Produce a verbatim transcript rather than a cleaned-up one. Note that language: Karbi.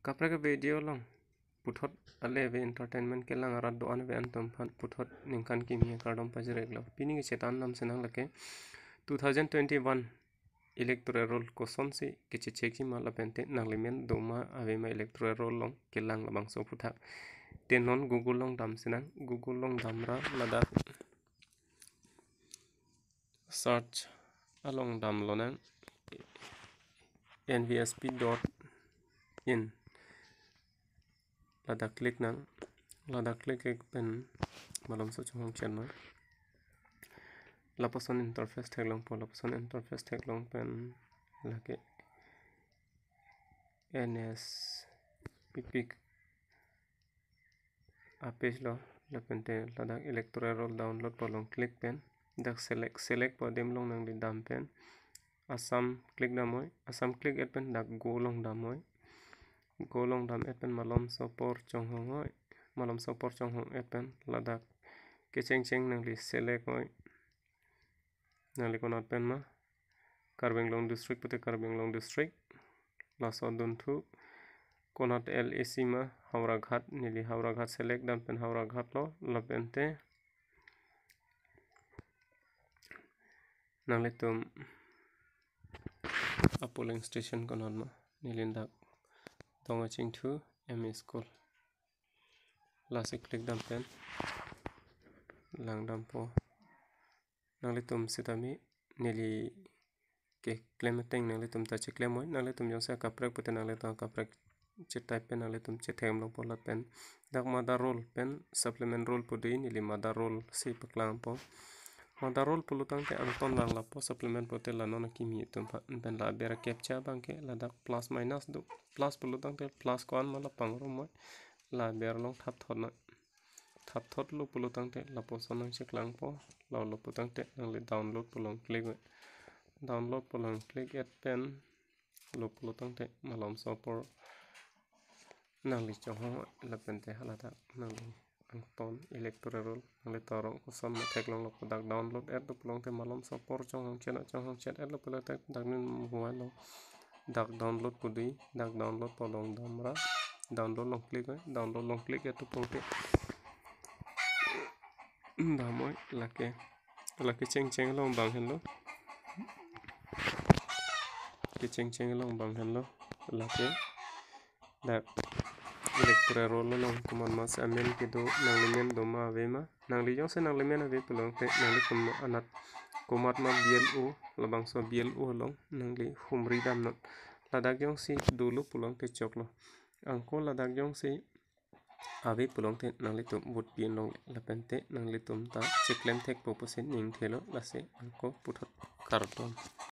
Kaprek video along puthot ale ave entertainment kelang arat do-an ave antum aphan puthot ningkan kimi akardom pajir-iklo. Pini kechethan dam sinang lake two thousand twenty-one electoral roll kosonsi kechechekji ma lapente nanglimen doma ave ma electoral roll along kelang labangso aphuthak. Te non Google along dam sinang, Google along damra ladak search along damlonang N V S P dot in. Ladak click nang, ladak click-ik pen malomso chonghong chetnoi. Lapuson interface theklongpo, lapuson interface theklong pen lake N S P P a-page lo, lapente ladak electoral roll download pu along click pen dak select, select pu adim along nangli dam pen Assam click damnoi, Assam click-et pen dak Go along damnoi. Go along dam-et pen malomso apor chonghongnoi, malomso apor chonghong-et pen ladak kechengcheng nangli select-noi. Nangli konat pen ma, Karbi Anglong district pute Karbi Anglong district, laso dunthu. Konat L A C ma, Howraghat, neli Howraghat select dam pen Howraghat lo, lapente nanglitum a-polling station konat ma, neli dak Dongachingthu M E School. Lasi click dam pen lang dampo. Nanglitum sitame neli keklem ateng nanglitum ta cheklemnoi, nanglitum jongsi akaprek pute nanglitum akaprek che-type pen nanglitum chetheklongpo lapen dak mother roll pen supplement roll pu do-i, neli mother roll si paklangpo. Mother roll pulo tangte angton lang lapu, supplement pute la non akimi atum aphan, pen la aber captcha abangke ladak plus minus do, plus pulo tangte plus ko-an ma la pangrumnoi, la aber along thapthotnoi. Thapthotlo pulo tangte lapuson nangcheklangpo, la lo pu tangte nangli download pu along click-noi. Download pu along click-et pen lo pulo tangte malomso apor nangli chonghong lapente haladak nangli angton electoral roll nangli torong koson ma theklonglo pu dak download-et lo pulo tangte malomso apor chonghong chetnoi, chonghong chet-et lo pulo tangte dak nin muhuan lo dak download pu do-i, dak download pu along damra, download along click-noi, download along click-et lo pulo tangte damnoi lake, lake chengcheng along bang henlo, kechengcheng along bang henlo, lake dak electoral roll along komat masi amen kedo, nanglimen doma ave ma, nangli jongsi nanglimen ave pulo tangte nanglitum anat komat ma B L O, labangso B L O along nangli humri damnon. Ladak jongsi dolo pulo tangte choklo. Angko ladak jongsi ave pulo tangte nanglitum vote pi-un longle, lapente nanglitum ta cheklem thekpo pusi ning thelo, lasi angko puthot kardom.